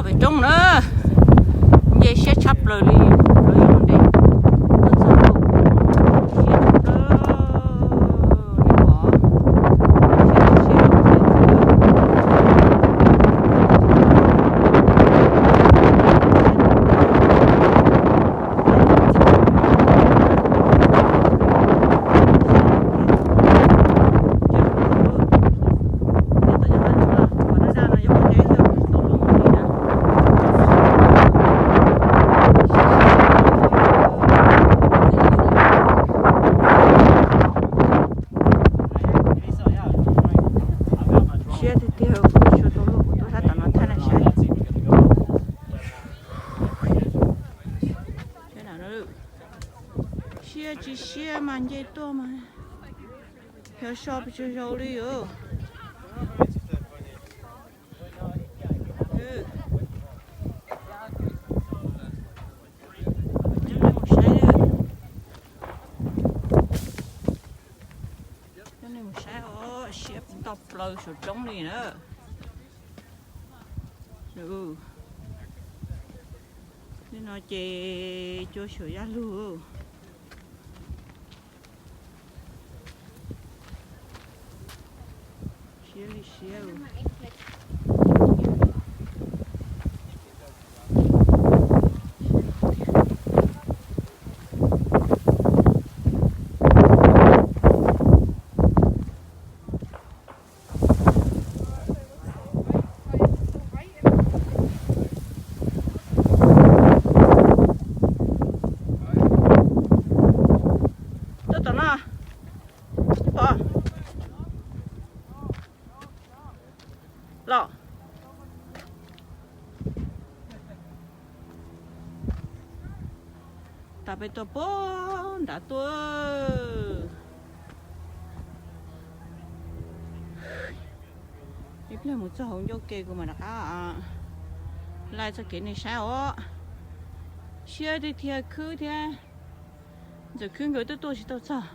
Pem roob na, nce siab tshaj plaws li, lawv ib lub ntev tuaj txog siab tshaj plaws, nej pom, siab siab. Siab tiag tiag, kuv tsis tau luaj, kuv tuaj sab tom no thaij nej saib. Siab tsis siab mas nce tuaj mas yog so pes tsawg zaus li os. Coj nej mus saib, coj nej mus saib os, siab nto plaws saum roob li na. Nim no ces cua xyuam yaj lug. Siab li siab. Tuaj tom no, pom los. Tas peb tuaj puag nrad tuaj. Ib pliag mus txog hauv ncauj ke kuv mam rov qab laij txoj kev nej saib os. Siab tiag tiag, khwb thiab. Ntxawm khwb nkawd twb tuaj tsis tau txog.